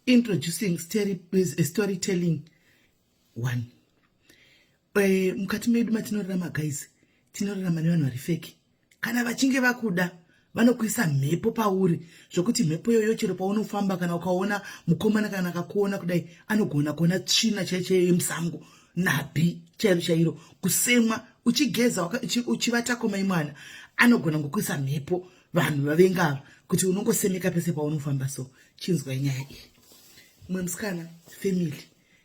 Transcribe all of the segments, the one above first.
Introducing storytelling one. Mukati medu matinorarama guys, tinorarama nevanhu vari fake. Kana vachinge vakuda vanokuisa mhepo pauri zvokuti mhepo iyoyo chero paunofamba, kana ukaona mukomana, kana akakuona kudai, anogona kuona tsvina chaiyo chaiyo yemusango, nhabhi chairo chairo, kusemwa uchigeza, uchivata komai mwana, anogona ngokuisa mhepo. Vanhu vavengava kuti unongosemeka pese paunofamba. So chinzwai nyaya iyi. Mumwe musikana, family,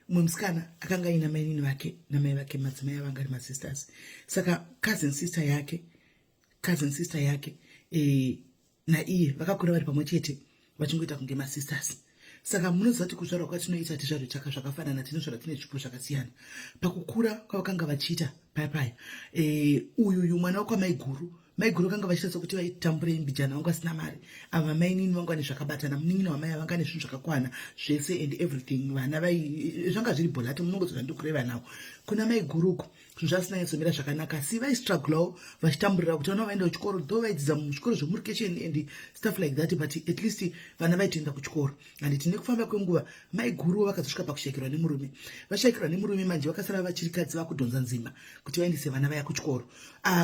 mumwe musikana akanga aina mainini vake namai vake, madzimai avanga ari masisters. Saka cousin sister yake naiye vakakura vari pamwe chete, vachingoita kunge masisters. Saka munoziva kuti kuzvarwa kwatinoita tizvarwe chaka zvakafanana, tinozvarwa tine zvipo zvakasiyana. Pakukura kwavakanga vachiita paya paya, uyuyu mwana wekwamaiguru, maiguru vakanga vachiita sekuti vaitambura imbijana, vanga vasina mari. Ava mainini vanga vane zvakabatana, munin'ina wamai vanga nezvinhu zvakakwana zvese and everything. Vana vai zvanga zviri bholati, munongoziva zvandikureva nawo. Kuna maiguru uku zvinhu zvasina nyatsomira zvakanaka, asi vaistrugglawo vachitamburira kuti vana vaenda kuchikoro, though vaidzidza muzvikoro zvemurikesheni and stuff like that, but at least vana vaitoenda kuchikoro. Handiti nekufamba kwenguva maiguruwo vakazosvika pakushayikirwa nemurume. Vashayikirwa nemurume manje, vakasara vachirikadzi, vakudhonza nzima kuti vaendese vana vaya kuchikoro.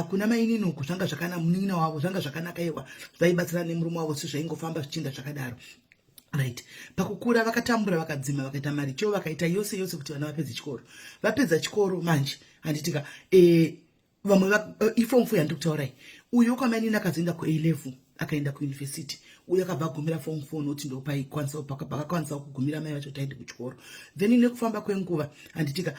Kuna mainini uku zvanga zvakana, munin'ina wavo zvanga zvakanaka, iwa vaibatsirana nemurume wavo, sezvaingofamba zvichienda zvakadaro, right? Pakukura vakatambura, vakadzima, vakaita maricho, vakaita yose yose kuti vana vapedze chikoro. Vapedza chikoro manje, handitika, vamwe iform four yandiri kutaurai. Uyu kwamainini akazoenda kuA level, akaenda kuuniversity. Uyo akabva agumira form four, noti ndopaikwanisa, pakakwanisawo kugumira mai vacho kuti aende kuchikoro. Then nekufamba kwenguva, handitika,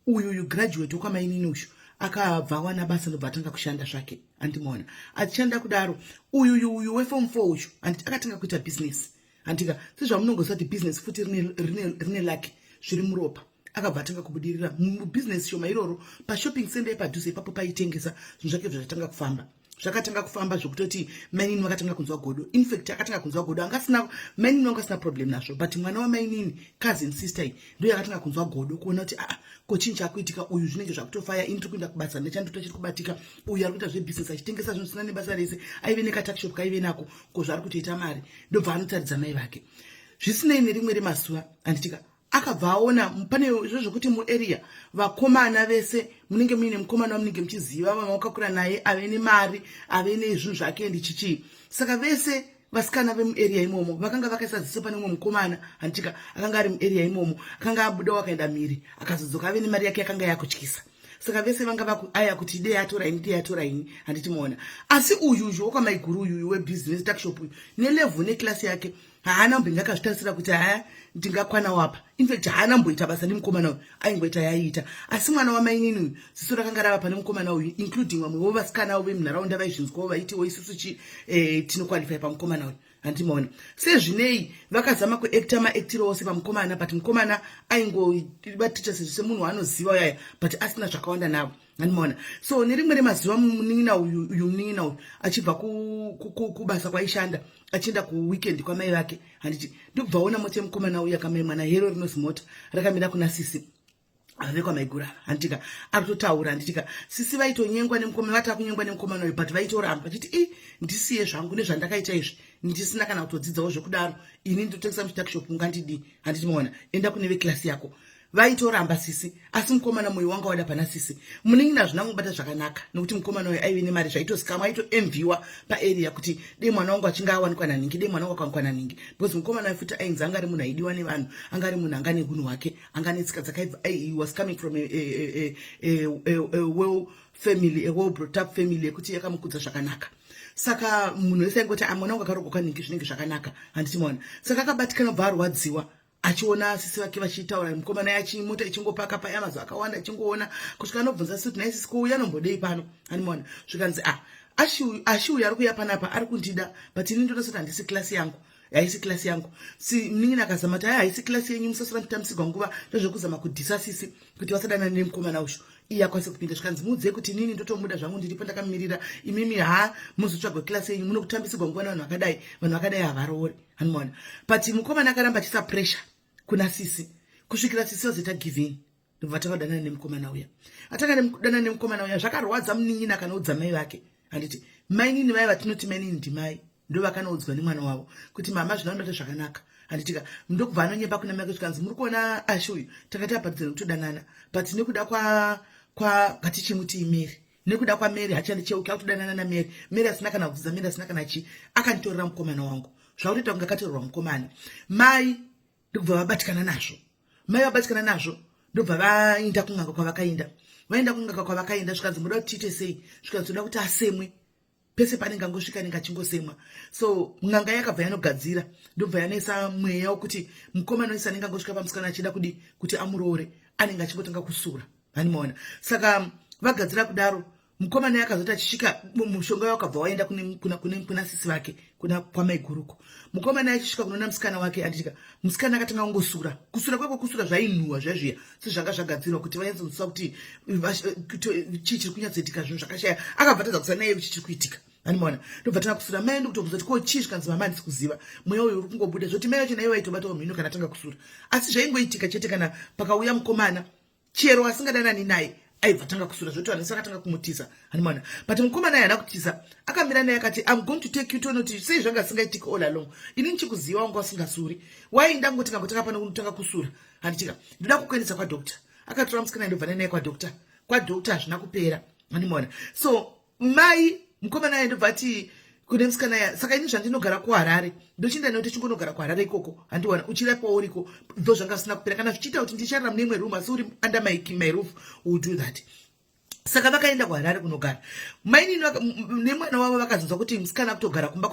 uyu uyu graduate wekwamainini uyu akabva awana basa, ndobva atanga kushanda zvake. Andimaona achishanda kudaro, uyu uyu weform four uyu, handiti, akatanga kuita business. Handika sezvamunongoziva kuti business futi rine luck, zviri muropa. Akabva atanga kubudirira mubhizinesi shoma iroro pashopping center yepadhuze ipapo paitengesa zvinhu zvake. Zvakatanga kufamba, zvakatanga kufamba zvekutoti mainini vakatanga kunzwa godo. Infact, akatanga kunzwa godo angasina, mainini vanga asina problem nazvo, but mwana wamainini, cousin sister iyi, ndo yakatanga kunzwa godo, kuona kuti aa, ko chinhu chakuitika? Uyu zvinenge zvakutofaya, ini tiri kuenda kubasa, nechandota chiri kubatika. Uyu ari kuita zvebhizinesi achitengesa zvinhu zvisina nebasa rese. Aive nekatuckshop kaive nako, ko zvaari kutoita mari. Ndobva anotaridza mai vake. Zvisinei, nerimwe remazuva, handitika, akabva aona pane izvo zvokuti muarea vakomana vese munenge muine mukomana wamunenge muchiziva, vamakakura naye, ave nemari, ave nezvinhu zvake, ndichichii. Saka vese vasikana vemuarea imomo vakanga vakaisa ziso pane umwe mukomana, handitika, akanga ari muarea imomo, akanga abudawo, akaenda mhiri, akazodzoka ave nemari yake yakanga yakutyisa. Saka vese vanga vakuaya kuti dei atora ini, dei atora ini, handiti maona? Asi uyuyu wekwamaiguru, uyuyu webusiness tuckshop uyu, nelevel neclass yake, haana mbenge akazvitarisira kuti haya, ndingakwana wapa. Infact, haana mboita basa nemukomana uyu, aingoita yaiita. Asi mwana wamainini uyu, ziso rakanga rava pane mukomana uyu, including vamwewo vasikanawo vemunharaunda vaizvinzwawo, vaitiwo isusu chi tinoqualify pamukomana uyu, handimaona? Sezvinei, vakazama kuacta maactiro ose pamukomana, but mukomana aingovatita sezvo semunhu waanoziva uyaya, but asina zvakawanda navo, handimaona? So nerimwe remazuva munin'ina uyu, uyu munin'ina uyu achibva kubasa kwaishanda, achienda kuweekend kwamai vake, handiti, ndikubva aona mota yemukomana uyu akamai mwana hero rinozi mota rakamira kuna sisi vekwamaiguru ava, handitika? Ari kutotaura, handitika, sisi vaitonyengwa nemukomana, vatava kunyengwa nemukomana uyu, but vaitoramba vachiti, i ndisiye zvangu nezvandakaita izvi, ndisina kana kutodzidzawo zvekudaro, ini ndotengesa muchituckshop, ungandidii? Handiti maona? Enda kune veclass yako. Vaitoramba sisi, asi mukomana mwoyo wanga wada pana sisi. Munin'ina hazvina kumubata zvakanaka, nekuti mukomana uyu aive nemari, zvaitozikamwa, aitoenviwa paarea kuti dei mwana wangu achinge awanikwa naningi, dei mwana wangu akawanikwa naningi, because mukomana uyu futi ainzi anga ari munhu aidiwa nevanhu, anga ari munhu anga neunhu hwake, anga netsika dzakaibva. He was coming from a well family, a well brought up family yekuti yakamukudza zvakanaka. Saka munhu wese aingoti, ah, mwana wangu akarokoka ningi, zvinenge zvakanaka, handiti maona? Saka akabatikana, bva arwadziwa achiona sisi vake vachitaura mukomana, yachimota ichingopaka paya mazuva akawanda, achingoona kusvika anobvunza sisi kuti, "Nai sisi, ko uyu anombodei pano?" Animaona? Zvikanzi, "Ah, ashi uyu ari kuuya panapa ari kundida, but ini ndoda soti handisi class yangu, haisi class yangu." Si munin'ina akazama kuti, "Hai, haisi class yenyu, musasora mutambisirwa nguva." Ndozvekuzama kudhisa sisi kuti vasadanana nemukomana usho, iye akwanise kupinda. Zvikanzi, "Muudzei kuti inini ndotomuda zvangu, ndiripo ndakamirira imimi, ha, muzotsvagwe class yenyu, munokutambisirwa nguva nevanhu vakadai, vanhu vakadai havaroori." Anomaona? But mukomana akaramba achiisa pressure kuna sisi kusvikira sisi vazoita give in, ndobva takadanana nemukomana uya. Atanga kudanana nemukomana uya, zvakarwadza munin'ina. Akanoudza mai vake, handiti? Mainini vaya vatinoti mainini ndimai. Ndovakanoudzwa nemwana wavo kuti mama zvino anobata zvakanaka, handitika? Ndokubva anonyepa kuna mai, zvikanzi, "Muri kuona Ashe uyu, takati apadze nekutodanana, but nekuda kwa ngatichimuti iMary, nekuda kwaMary hachandicheuki, akutodanana naMary. Mary asina kana kubvunza, Mary asina kana chii, akanditorera mukomana wangu." Zvakutoita kunge akatorerwa mukomana. Mai ndokubva vabatikana nazvo. Mai vabatikana nazvo, ndobva vaenda kun'anga kwavakaenda. Vaenda kun'anga kwavakaenda, zvikanzi, "Muda kuti tiite sei?" Zvikanzi, "Toda kuti asemwe pese paanenge angosvika, anenge achingosemwa." So n'anga yakabva yanogadzira, ndobva yanoisa mweya wekuti mukomana wese anenge angosvika pamusikana achida kudi kuti amuroore, anenge achingotanga kusura, hanimaona? Saka vagadzira kudaro, mukomana yakazoti achisvika, mushonga wakabva waenda kuna sisi vake, kuna kwamaiguruko. Mukomana achisvika kunoona musikana wake, anditika, musikana akatanga kungosura. Kusura kwako, kusura zvainhuhwa zviya zviya, sezvanga zvagadzirwa kuti vanyatsonzwisisa kuti chii chiri kunyatsoitika. Zvinhu zvakashaya, akabva tadza kusa naye kuti chiri kuitika, animaona? Ndobva tanga kusura. Mai ndikutobvunza kuti, "Ko chii?" Zvikanzi, "Mama, handisi kuziva, mweya uyu uri kungobuda." Zvoti mai vacho naivo vaitobatawo mhino kana tanga kusura, asi zvaingoitika chete kana pakauya mukomana, chero asingadanani naye, aibva tanga kusura, zvoti vanhu vese vakatanga kumutiza, hanimona? But mukomana aye haana kutiza, akamira naye, akati, "I'm going to take you tonoti sei zvanga zvisingaitiki all along. Ini ndichikuziva, wanga usingasuri. Wai ndangoti kangotanga pano kunotanga kusura, handitika? Ndoda kukuendesa kwadoctor." Akatora musikana, ndobva naye kwadoctor. Kwadoctor hazvina kupera, hanimona? So mai mukomana aye ndobva ati kune musikana ya, "Saka ini zvandinogara kuHarare, ndochinda nekuti chingonogara kuHarare ikoko, handiwana uchirapwa uriko, ndo zvanga zvisina kupera. Kana zvichiita kuti ndicharara mune imwe room, asi uri under my roof, will do that." Saka vakaenda kuHarare kunogara. Mainini nemwana wavo vakazonzwa kuti musikana akutogara kumba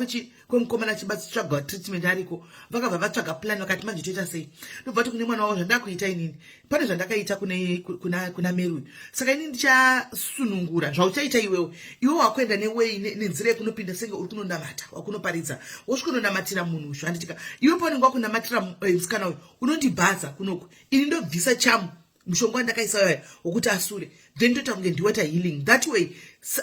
kwemukomana achibatsvaga treatment ariko. Vakabva vatsvaga plan, vakati, "Manje toita sei?" Ndobva ti kune mwana wavo, "Zvandakuita inini, pane zvandakaita kuna Mary uyu. Saka inini ndichasunungura zvauchaita iwewe. Iwe wakuenda neway, nenzira yekunopinda senge uri kunonamata, wakunoparidza, wosvikononamatira munhu uyu, handitika? Iwe paunenge wakunamatira musikana uyu, unondibhaza kunoku. Ini ndobvisa chamu, mushonga wandakaisa waya wokuti asure, then ndoita kunge ndiweta healing. That way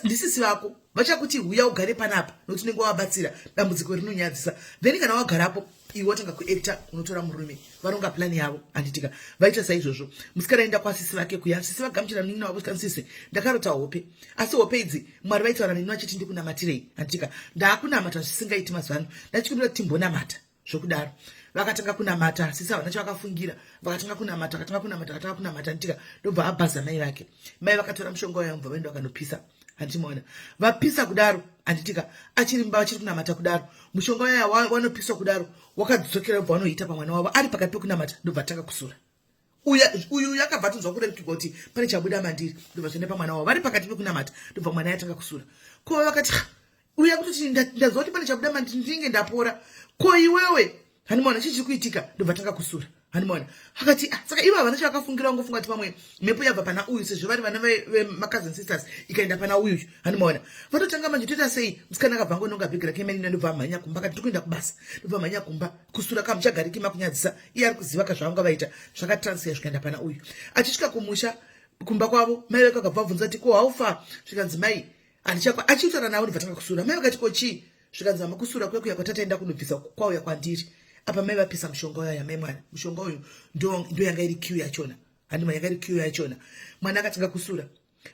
ndisisi vako vachakuti, 'Huya ugare panapa,' nokuti unenge wavabatsira. Dambudziko rinonyadzisa. Then kana wagarapo, iwe watanga kuacta unotora murume." Varonga plani yavo, handitika? Vaita saizvozvo. Musikana aenda kwasisi vake kuya, sisi vagamuchira munin'ina wavo. Sisi, "Ndakarota hope, asi hope idzi Mwari vaitaura neni vachiti ndikunamatirei, handitika? Ndaakunamata zvisingaiti mazuva ano. Ndachikumbira kuti timbonamata." Zvokudaro vakatanga kunamata. Sisi havana chavakafungira, vakatanga kunamata, vakatanga kunamata, vakatanga kunamata, handitika? Ndobva abhaza mai vake. Mai vakatora mushonga uya, mubva vaenda vakanopisa, handimaona? Vapisa kudaro, handitika, achiri mba vachiri kunamata kudaro, mushonga uya wanopiswa kudaro wakadzokera, ubva wanoita pamwana wavo ari pakati pekunamata. Ndobva atanga kusura. Uyu uyu akabva atonzwa kurerukirwa kuti pane chabuda mandiri. Ndobva zvaenda pamwana wavo vari pakati pekunamata, ndobva mwana yatanga kusura. Ko vakati, "Uya kutoti ndazwa kuti pane chabuda mandiri, ndinge ndapora. Ko iwewe, handimaona chii chiri kuitika?" Ndobva tanga kusura, handimaona? Akati, "Ah." Saka ivo havana chavakafungira, vangofunga kuti pamwe mhepo yabva pana uyu, sezvo vari vana vemacousin sisters, ikaenda pana uyu, handimaona? Vatotanga, "Manje toita sei?" Musikana akabva angononga bhegi rake menina, ndobva amhanya kumba. Akati, "Tiri kuenda kubasa." Ndobva amhanya kumba. Kusura kamuchagariki makunyadzisa, iye ari kuziva kazvavanga vaita, zvakatransfer zvikaenda pana uyu. Achisvika kumusha, kumba kwavo, mai vake vakabva vabvunza kuti, "Ko haufa?" Zvikanzi, "Mai, handichakwa." Achitaura navo, ndobva tanga kusura. Mai vakati, "Ko chii?" Zvikanzi, "Mama, kusura kwekuya kwatataenda kunobvisa kwauya kwandiri." Apa mai vapisa mushonga uya yamai mwana. Mushonga uyu ndo yanga iri cure yachona, handima? Yanga iri cure yachona. Mwana akatanga kusura.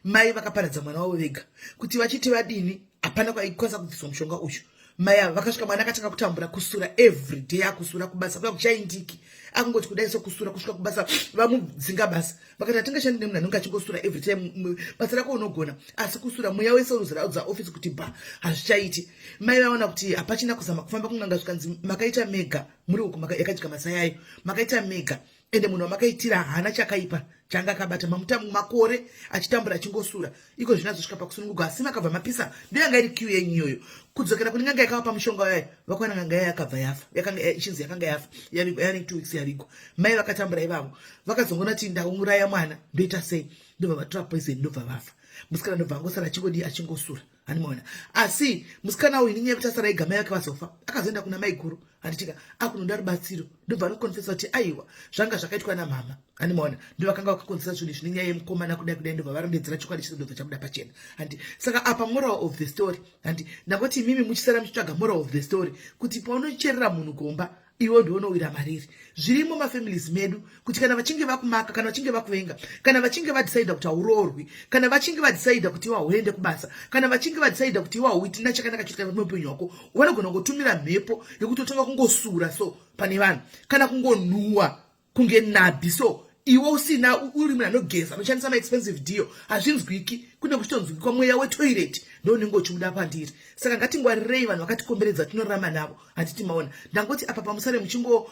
Mai vakaparadza mwana wavo vega. Kuti vachiti vadini, hapana kwaikwanisa kubviswa mushonga uyu. Mai ava vakasvika, mwana akatanga kutambura, kusura every day, akusura kubasa kuya kuchaindiki, akungoti kudai sokusura kusvika kubasa. Vamudzinga basa, vakati, "Hatingashandi nemunhu anenge achingosura every time. Basa rako unogona, asi kusura mweya wese unozoraudza ofisi kuti ba, hazvichaiti." Mai vaona kuti hapachina kuzama kufamba kun'anga, zvikanzi, "Makaita mega muri uku, yakadya masayayo, makaita mega. Ende munhu wamakaitira haana chakaipa changa akabata. Mamuta makore achitambura, achingosura. Iko zvino azosvika pakusununguka, asi makabva mapisa. Ndoyanga iri cure yenyu iyoyo." Kudzokera kune n'anga yakavapa mushonga wayo, vakawana n'anga yayo yakabva yafa, yakanga ichinzi yakanga yafa, yavigwa, yane 2 weeks yavigwa. Mai vakatambura ivavo. Vakazongona kuti, "Ndauraya mwana, ndoita sei?" Ndobva vatora poison, ndobva vafa. Musikana ndobva angosara achingodii? Achingosura, handimaona? Asi musikana uyu, nenyaya yekuti asara ega, mai vake vazofa, akazoenda kuna mai guru, handitika? Akunoda rubatsiro. Ndobva anokonfesa kuti, "Aiwa, zvanga zvakaitwa namama, handimaona? Ndo vakanga vakakonzesa zvinhu izvi nenyaya yemukomana," kudai kudai. Ndobva varondedzera chokwadi chese, ndobva chabuda pachena, handi? Saka apa moral of the story, handi, ndangoti imimi muchisara muchitsvaga moral of the story, kuti paunocherera munhu gomba. Iwe ndiunowira mariri. Zvirimo mafamilies medu kuti kana vachinge vakumaka, kana vachinge vakuvenga, kana vachinge vadhisaidha kuti hauroorwi, kana vachinge vadhisaidha kuti iwe hauende kubasa, kana vachinge vadhisaidha kuti iwe hauiti nachakanaka chitika muupenyu hwako, vanogona kungotumira mhepo yekuti otanga kungosura so pane vanhu, kana kungonhuwa kunge nabhi so, iwe usina uri munhu anogeza, anoshandisa maexpensive deo. Hazvinzwiki, kune kuchitonzwikwa mweya wetoilet ndounenge uchibuda pandiri. Saka ngatingwarirei vanhu vakatikomberedza, tinorarama navo, handiti maona? Ndangoti apa pamusare muchingo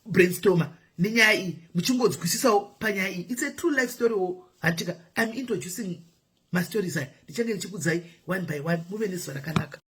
brainstorma nenyaya iyi, muchingonzwisisawo panyaya iyi. It's a true life story wo, handitika? I'm introducing mastories aya, ndichange ndichikudzai one by one. Muve nezuva rakanaka.